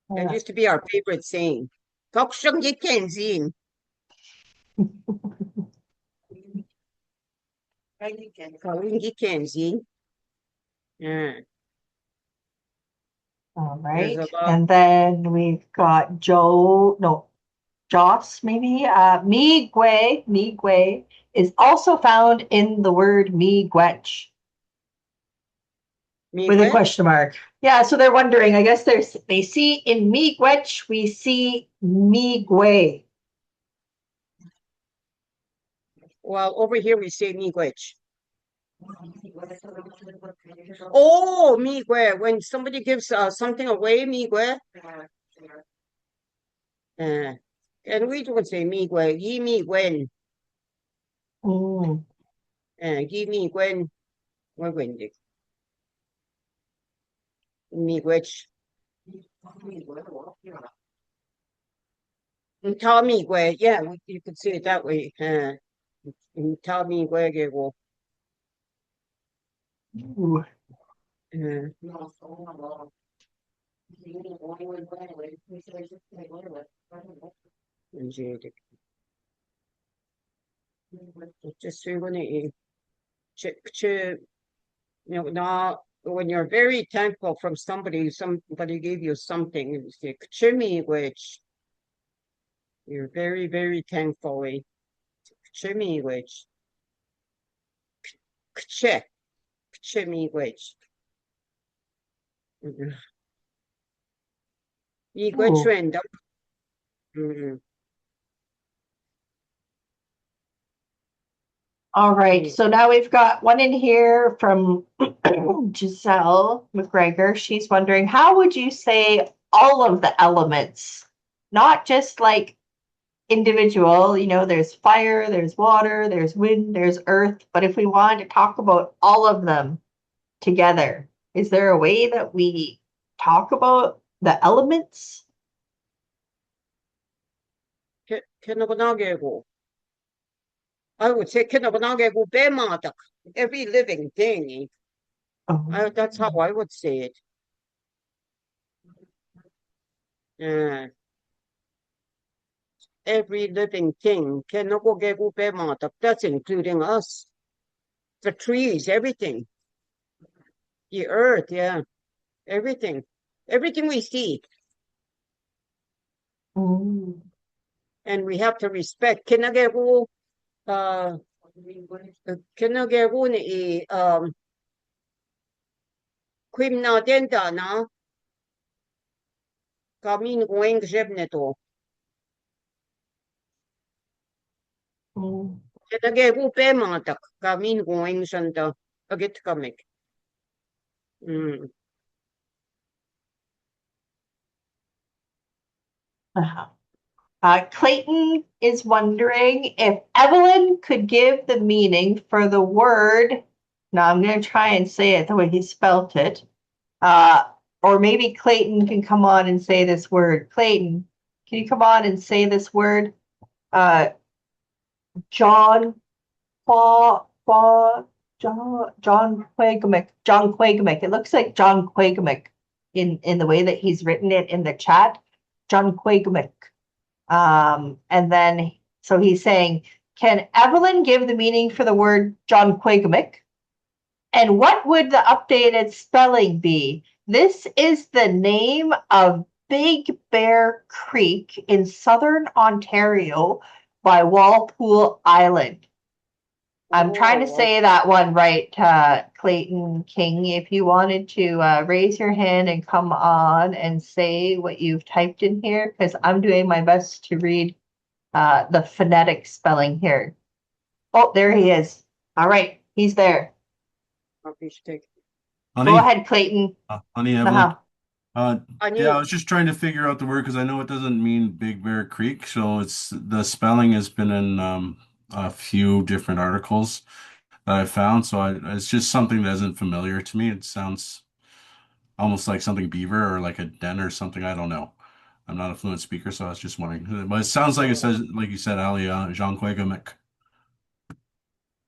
That used to be our favorite saying. "How come you can't see?" All right. And then we've got Joe, no, Joss, maybe. Uh, miigwe, miigwe is also found in the word miigwech with a question mark. Yeah, so they're wondering, I guess there's, they see in miigwech, we see miigwe. Well, over here we say miigwech. Oh, miigwe. When somebody gives, uh, something away, miigwe. Uh, and we don't say miigwe, yi miigwen. Mm. Uh, yi miigwen. Miigwech. Nta miigwe, yeah, we, you could say it that way. Uh, nta miigwe ge wo. Ooh. Uh, just so you wanna, uh, check, check, you know, na, When you're very thankful from somebody, somebody gave you something, you say, "Kchimi gwech." You're very, very thankful, eh? Kchimi gwech. Kche. Kchimi gwech. Mm. Igwe Oh. Trendam. Mm. All right, Mm. so now we've got one in here from Giselle McGregor. She's wondering, how would you say all of the elements? Not just, like, individual, you know, there's fire, there's water, there's wind, there's earth, but if we wanted to talk about all of them together, is there a way that we talk about the elements? Ke, ke no bana ge go. I would say, ke no bana ge go be ma tak. Every living thing. Oh. I, that's how I would say it. Yeah. Every living thing. Ke no go ge go be ma tak. That's including us. The trees, everything. The earth, yeah. Everything. Everything we see. Mm. And we have to respect. Ke no ge go, uh, ke no ge go ni, um, kwim na den da na, ka min go eng jeb ne to. Mm. Ke no ge go pe ma tak, ka min go eng jan da, a get ka mek. Mm. Uh-huh. Uh, Clayton is wondering if Evelyn could give the meaning for the word. Now I'm gonna try and say it the way he spelt it. Uh, or maybe Clayton can come on and say this word. Clayton, can you come on and say this word? Uh, John Qua, Qua, John, John Quagmick, John Quagmick. It looks like John Quagmick in, in the way that he's written it in the chat. John Quagmick. Um, and then, so he's saying, can Evelyn give the meaning for the word John Quagmick? And what would the updated spelling be? This is the name of Big Bear Creek in southern Ontario by Walpole Island. I'm trying to Oh, say that one right, uh, Clayton King. If you wanted to, uh, raise your hand and come on and say what you've typed in here, 'cause I'm doing my best to read, uh, the phonetic spelling here. Oh, there he is. All right, he's there. Go Honey? ahead, Clayton. Uh, honey, Evelyn. Uh-huh. Uh, Honey. yeah, I was just trying to figure out the word 'cause I know it doesn't mean Big Bear Creek. So it's, the spelling has been in, um, a few different articles that I found. So I, it's just something that isn't familiar to me. It sounds almost like something beaver or like a den or something. I don't know. I'm not a fluent speaker, so I was just wondering. But it sounds like it says, like you said, Ali, uh, Jean Quagamic.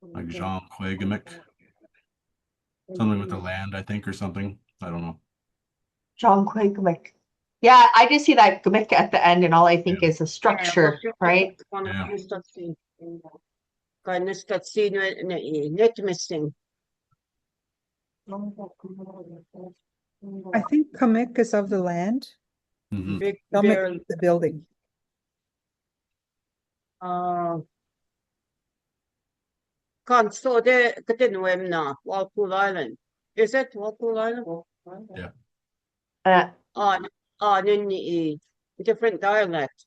Like Jean Quagamic. Something with the land, I think, or something. I don't know. John Quagamic. Yeah, I just see that gamic at the end, and all I think Yeah. is a structure, Yeah, right? One of Yeah. these that's in, in, kind of that's in, uh, net missing. I think Kamik is of the land. Mm-hmm. Big Kamik Bear. Is the building. Uh, Kanso de Katinwem na, Walpole Island. Is it Walpole Island? Yeah. Uh, on, on in the different dialect.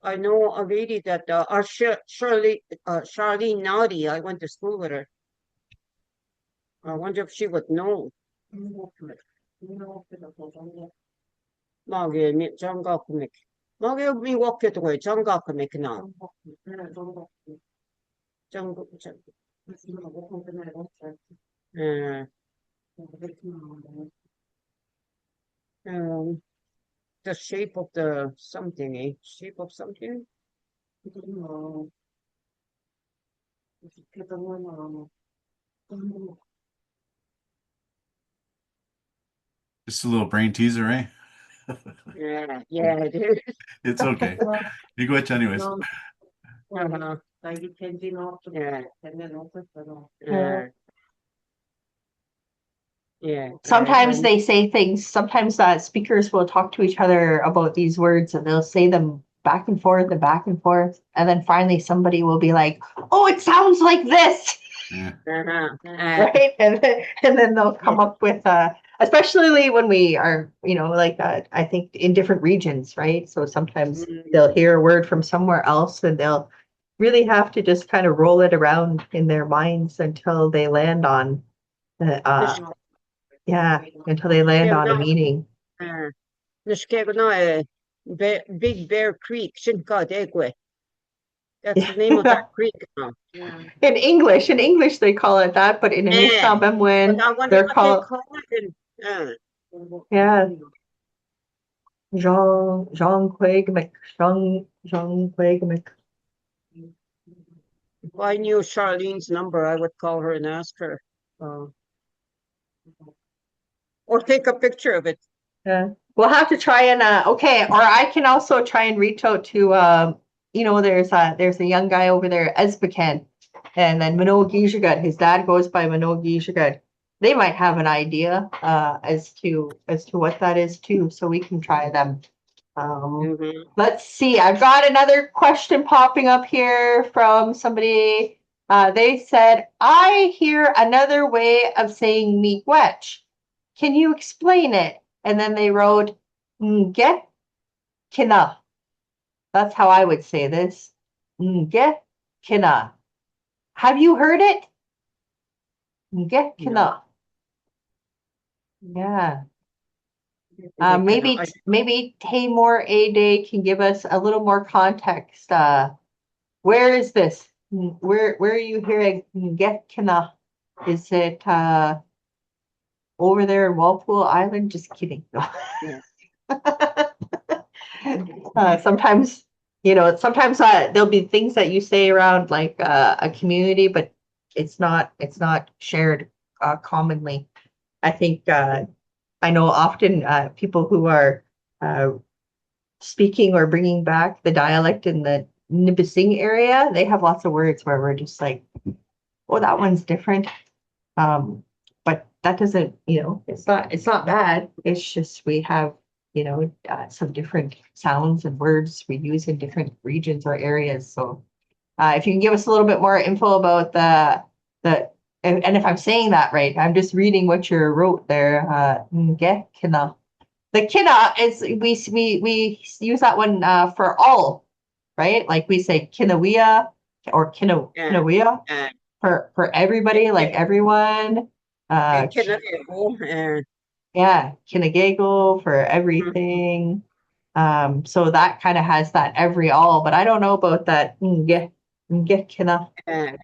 I know a lady that, uh, uh, Shir-, Shirley, uh, Charlene Naughty, I went to school with her. I wonder if she would know. Mage mi janga kumik. Mage mi woke to janga kumik na. Janga, janga. Uh, um, the shape of the something, eh? Shape of something? Just a little brain teaser, eh? Yeah, yeah, it is. It's okay. You go ahead anyways. No. Uh-huh. Yeah. Yeah. Yeah. Sometimes they say things, sometimes uh, speakers will talk to each other about these words and they'll say them back and forth and back and forth. And then finally somebody will be like, "Oh, it sounds like this." Uh-huh. Uh, Right? And then, and then they'll come up with, uh, especially when we are, you know, like uh, I think in different regions, right? So sometimes mm, they'll hear a word from somewhere else and they'll really have to just kind of roll it around in their minds until they land on, uh, uh, yeah, until they land on a meaning. Uh, Nishkegno, uh, Be- Big Bear Creek, Shinka Degwe. That's the name of that creek now. Yeah. In English, in English they call it that, but in Yeah. Inish Memwin, But I wonder they're what called, they call it in, uh, yeah. Jean Jean Quig Mc Jean Jean Quig Mc if I knew Charlene's number, I would call her and ask her. Uh, or take a picture of it. Yeah. We'll have to try and uh, okay, or I can also try and reach out to, um, you know, there's a there's a young guy over there, Ezbakan, and then Mano Gijagat. His dad goes by Mano Gijagat. They might have an idea uh, as to as to what that is too, so we can try them. Um, Mhm. Let's see. I've got another question popping up here from somebody. Uh, they said, "I hear another way of saying miigwech. Can you explain it?" And then they wrote, "Nge kina." That's how I would say this. Nge kina. Have you heard it? Nge kina. Yeah. Uh, maybe maybe Tamor A Day can give us a little more context. Uh, where is this? Where where are you hearing Nge kina? Is it uh, over there in Walpole Island? Just kidding. Uh, sometimes, you know, sometimes uh, there'll be things that you say around like uh, a community, but it's not it's not shared uh, commonly. I think uh, I know often uh, people who are uh, speaking or bringing back the dialect in the Nipissing area, they have lots of words where we're just like, "Oh, that one's different." Um, but that doesn't, you know, it's not it's not bad. It's just we have, you know, uh, some different sounds and words we use in different regions or areas. So uh, if you can give us a little bit more info about the the and, and if I'm saying that right, I'm just reading what you wrote there. Uh, nge kina. The kina is we we we use that one uh, for all, right? Like we say kinawia or kina Yeah. kinawia Uh, for for everybody, like everyone. Uh, and Kinagego, uh, yeah, kinagego for everything. Um, so that kind of has that every all, but I don't know about that nge nge kina. uh,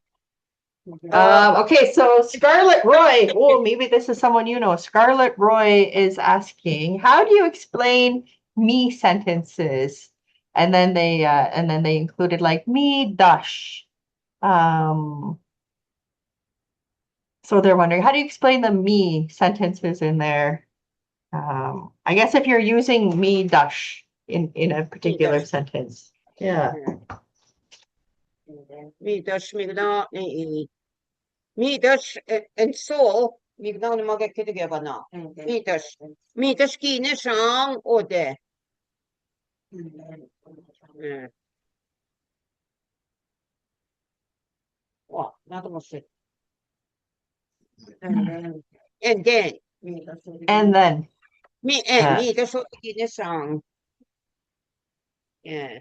Um, okay, so Scarlet Roy. Oh, maybe this is someone you know. Scarlet Roy is asking, "How do you explain me sentences?" And then they uh, and then they included like me dash. Um, so they're wondering, how do you explain the me sentences in there? Um, I guess if you're using me dash in in a particular dash. Sentence, yeah. Mi dash mi gna, eh, eh, mi dash, eh, and so mi gna ni maga kid ge bana. Mi dash, mi dash ki ne shang o de. Eh. Wa, na to mo se. And then, And then, mi, eh, Ah. Mi dash ki ne shang. Yeah.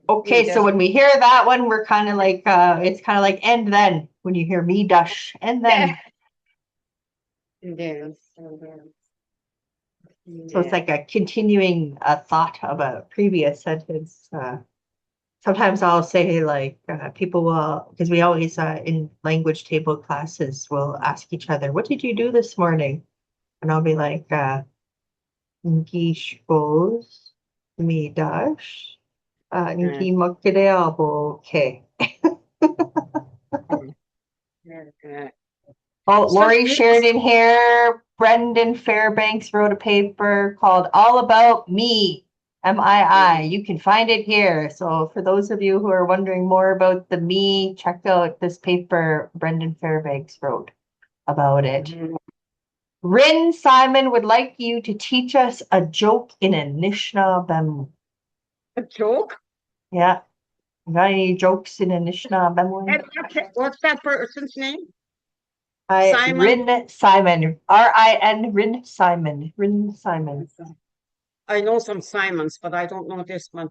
Okay, so when we hear that one, we're kind of like, uh, it's kind of like, "And then," when you hear me dash, "And then." And then, So it's like a continuing uh, thought of a previous sentence. Uh, sometimes I'll say, like, uh, people will, because we always uh, in language table classes will ask each other, "What did you do this morning?" And I'll be like, uh, "Ngi shkoz, mi dash, uh, ngi makreabo ke." Yeah. Oh, So Lori this shared in here. Brendan Fairbanks wrote a paper called All About Me, M I I. You can find it here. So, for those of you who are wondering more about the me, check out this paper Brendan Fairbanks wrote about it. Mm. Rin Simon would like you to teach us a joke in Anishinaabe. A joke? Yeah. Got any jokes in Anishinaabe? And what's that, what's that person's name? I, Simon? Rin Simon. R I N, Rin Simon. Rin Simon. I know some Simons, but I don't know this one.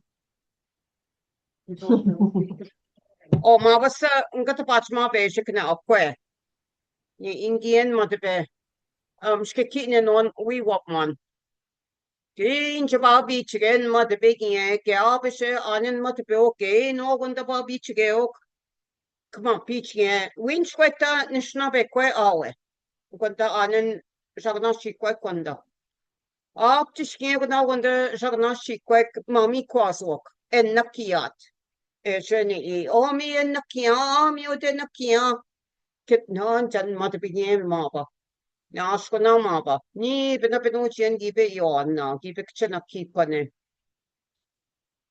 O ma basa, nga ta pach ma be shik na akwe. Ni Indian ma de be. Um, shke ki ne non wi wap man. Kin je ba bi chigen ma de be gien, ke a be she anen ma de be o ke no gun da ba bi chige ok. Kma pi chige, win chkweta Anishinaabe kwe awe. Gun da anen jagna shi kwe konda. Ap ti shkien gun da gun da jagna shi kwe mami kwazok. En nakiat. E jeni i, o mi en nakia, mi o de nakia. Kit non jan ma de be gien ma ba. Na asko na ma ba. Ni bena benu chien gi be yo na, gi be kchena ki kone.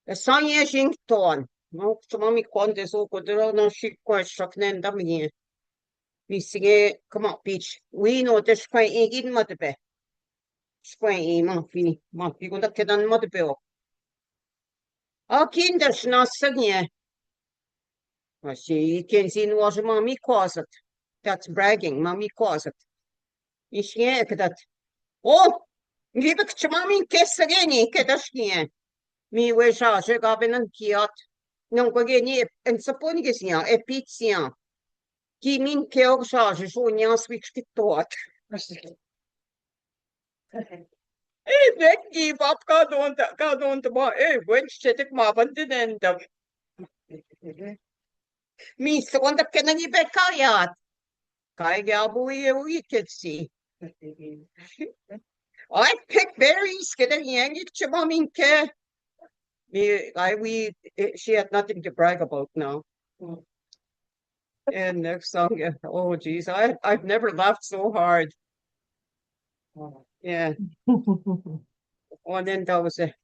E sa ye jing ton. No, tuma mi kon de so ko de na shi ko shak nen da mi ye. Mi singe kama pich. Wi no te shkwen i gin ma de be. Shkwen i ma pi, ma pi ko da kedan ma de be o. A kin da shna sanye. Asi, ken sin was mami kwazat. That's bragging, mami kwazat. Ishie ek dat. O, ngi bek chmami ke sage ni ke das ni. Mi we sha she ga ben an kiat. Non ko ge ni en sapon ge sia, e pit sia. Ki min ke ok sha she so nya switch ki tot. E bek gi bab ka don ta, ka don ta ba, e wen che tek ma ban den en dam. Mi so kon ta ke na ni bek ka yat. Kai ga bu ye u ke si. I pick berries, ke da yang ik chmami ke. Mi, I, we, eh, she had nothing to brag about now. And next song, yeah, oh geez, I, I've never laughed so hard. Yeah. And then that was it.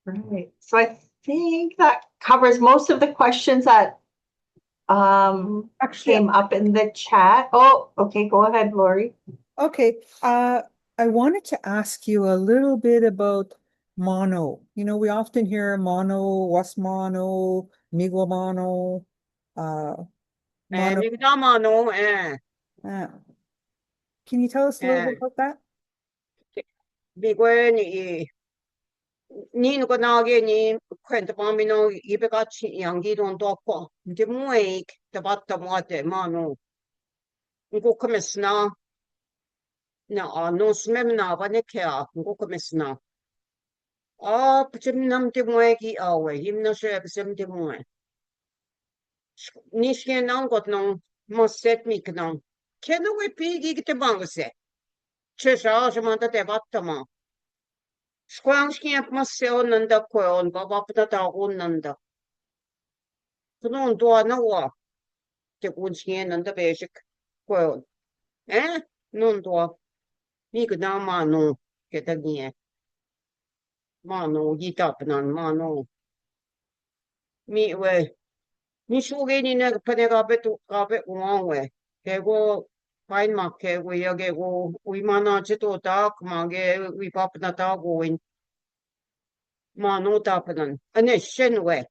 Right. So I think that covers most of the questions that um Actually, came up in the chat. Oh, okay, go ahead, Lori. Okay, uh, I wanted to ask you a little bit about mano. You know, we often hear mano, was mano, migo mano, uh, Eh, mano. mi da mano, eh. Uh, can you tell us a little bit Eh. About that? Mi gwe ni i, ni no na ge ni kwenta pa mi no i be ka chi yang gi don to ko. Nte mu e ik te bat ta mu ate mano. Nko kame sna. Na a no sme na ba ne ke a, nko kame sna. A pchem nam te mu e ki a we, him na she pchem te mu e. Nishke nang kot nang, ma set mi knang. Keno we pi gi te bang se. Che sha sha man ta te bat ta ma. Shkwang shkien ma se on nanda kwe on, ba ba pna ta on nanda. Knon dwa na wa. Te kun shkien nanda be shik kwe on. Eh? Non dwa. Mi kna mano. Ke ta gien. Mano, gi ta pnan, mano. Mi we. Mi shu ge ni ne pane ga be tu, ga be uang we. Ke go, pain ma ke go, ya ge go, ui mana che to ta, ma ge, ui pap na ta go in. Mano ta pnan. Ane shen we.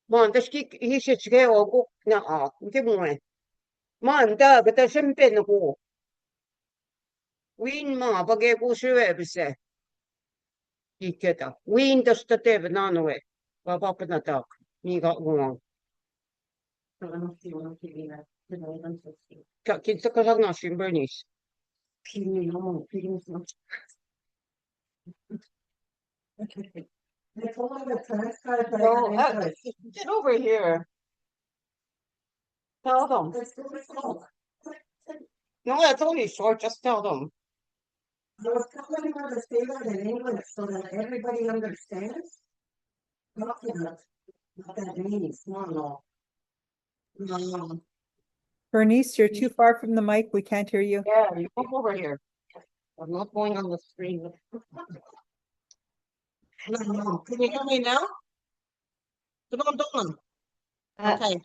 Man da shki hi she chke o go na a, ke mu we. Man da ga ta shen pe na go. Win ma, ba ge ku shi we bi se. Ki ke ta. Win da sta te ba na no we. Ba ba pa na ta. Ni ga go. Ka kin sa ka na shi Bernice. Go, uh, Get over here. Tell them. No, that's only short. Just tell them. I was telling her to say that in English so that everybody understands. What that, what that means, no, no. Um, Bernice, you're too far from the mic. We can't hear you. Yeah, you come over here. I'm not going on the screen. No, no. Can you hear me now? Come on, don't. Uh, Okay.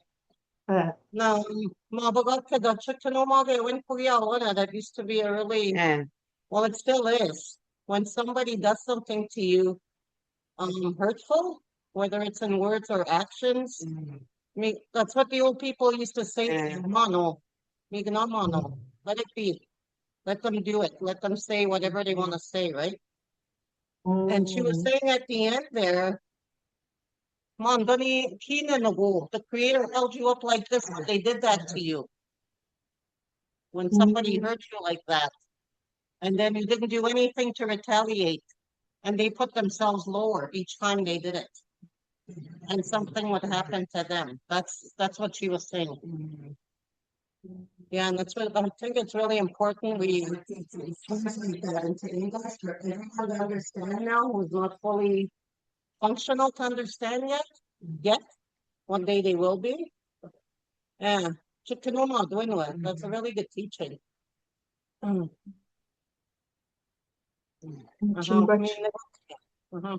No, ma bagat ke da chikano ma ge when kuya wana, that used to be a really, well, it still is. When somebody does something to you, um, hurtful, whether it's in words or actions, me, that's what the old people used to say, mano, migna mano, let it be. Let them do it. Let them say whatever they want to say, right? And she was saying at the end there, Mandani Kina Nagu, the creator held you up like this when they did that to you. When somebody hurt you like that, and then you didn't do anything to retaliate, and they put themselves lower each time they did it, and something would happen to them. That's that's what she was saying. Yeah, and that's what I think it's really important. We translate that into English for everyone to understand now who's not fully functional to understand yet. Yet, one day they will be. Yeah, Chikanoma Dwinwa. That's a really good teaching. Mm. Uh-huh.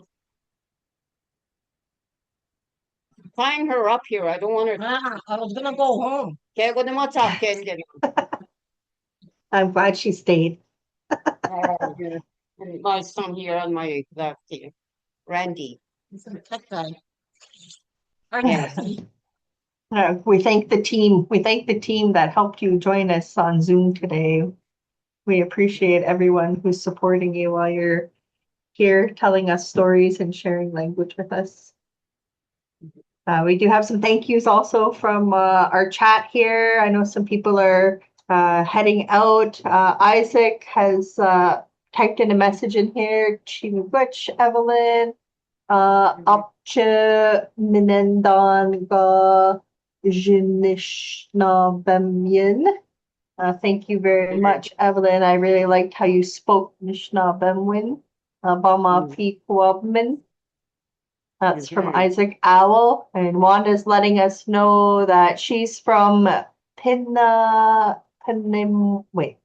Tying her up here. I don't want her. Ah, I was gonna go home. Can't go to my top, can't get it. I'm glad she stayed. Oh, yeah. My son here on my left here, Randy. He's a tech guy. Yes. Uh, we thank the team. We thank the team that helped you join us on Zoom today. We appreciate everyone who's supporting you while you're here telling us stories and sharing language with us. Uh, we do have some thank yous also from uh, our chat here. I know some people are uh, heading out. Uh, Isaac has uh, typed in a message in here. Chinubuch, Evelyn, uh, Apche Minendan ga Jinishna Bemyin. Uh, thank you very much, Evelyn. I really liked how you spoke Nishna Bemwin. Uh, Bama Pi Kuabmin. That's from Isaac Owl. And Wanda's letting us know that she's from Pina, Pinim, wait,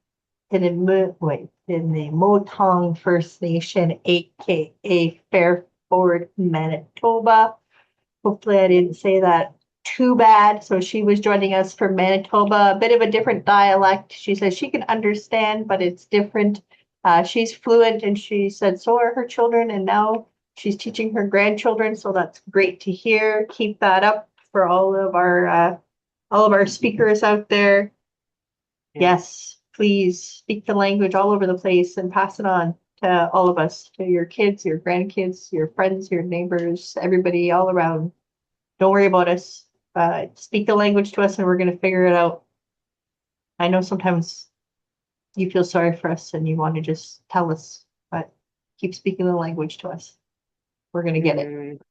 Pinim, wait, Pinemotong First Nation, A K A Fairford, Manitoba. Hopefully, I didn't say that too bad. So she was joining us from Manitoba, a bit of a different dialect. She says she can understand, but it's different. Uh, she's fluent, and she said so are her children, and now she's teaching her grandchildren. So that's great to hear. Keep that up for all of our uh, all of our speakers out there. Yes, please speak the language all over the place and pass it on to all of us, to your kids, your grandkids, your friends, your neighbors, everybody all around. Don't worry about us. Uh, speak the language to us and we're going to figure it out. I know sometimes you feel sorry for us and you want to just tell us, but keep speaking the language to us. We're going to get it.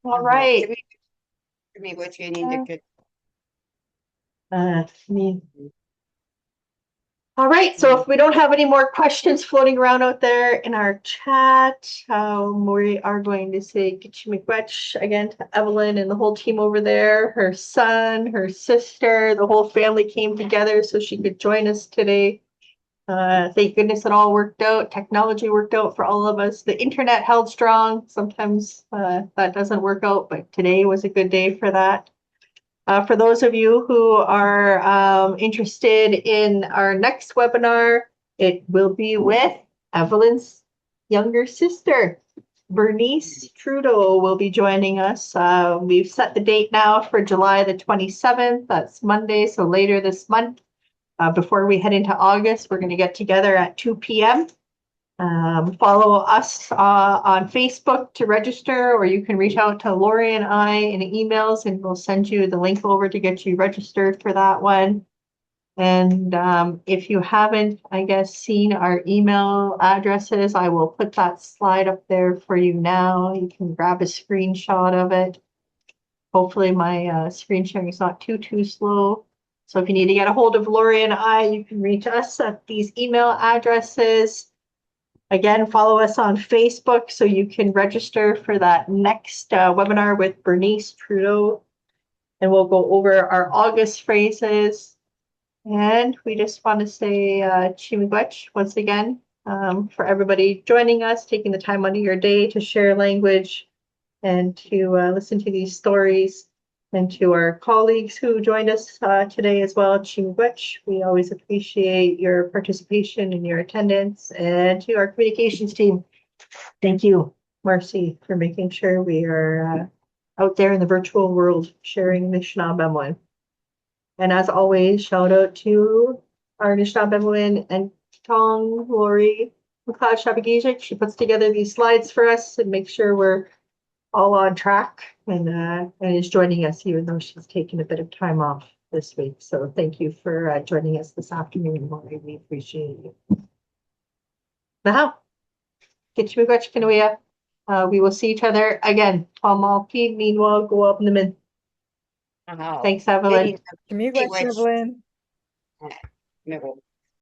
All right. Give me what you need to get. Uh, me. All right, so if we don't have any more questions floating around out there in our chat, um, we are going to say Kichimikwech again to Evelyn and the whole team over there, her son, her sister, the whole family came together so she could join us today. Uh, thank goodness it all worked out. Technology worked out for all of us. The internet held strong. Sometimes uh, that doesn't work out, but today was a good day for that. Uh, for those of you who are um, interested in our next webinar, it will be with Evelyn's younger sister, Bernice Trudeau, will be joining us. Uh, we've set the date now for July the twenty-seventh. That's Monday, so later this month. Uh, before we head into August, we're going to get together at two p.m. Um, follow us uh, on Facebook to register, or you can reach out to Lori and I in emails, and we'll send you the link over to get you registered for that one. And um, if you haven't, I guess, seen our email addresses, I will put that slide up there for you now. You can grab a screenshot of it. Hopefully, my uh, screen sharing is not too, too slow. So if you need to get a hold of Lori and I, you can reach us at these email addresses. Again, follow us on Facebook so you can register for that next uh, webinar with Bernice Trudeau. And we'll go over our August phrases. And we just want to say uh, Chimigwech once again um, for everybody joining us, taking the time out of your day to share language. and to uh, listen to these stories, and to our colleagues who joined us uh, today as well, Chi miigwech. We always appreciate your participation and your attendance. And to our communications team, thank you, Marcy, for making sure we are uh, out there in the virtual world sharing Mishnah Bemoen. And as always, shout out to our Mishnah Bemoen and Tong Lori McLeod Shabagijik. She puts together these slides for us and makes sure we're all on track and uh, and is joining us, even though she's taken a bit of time off this week. So thank you for uh, joining us this afternoon, Lori. We appreciate you. Now, get your uh, we will see each other again. Tong Malki, meanwhile, go up in the min. Thanks, Evelyn. Chi miigwech, Evelyn.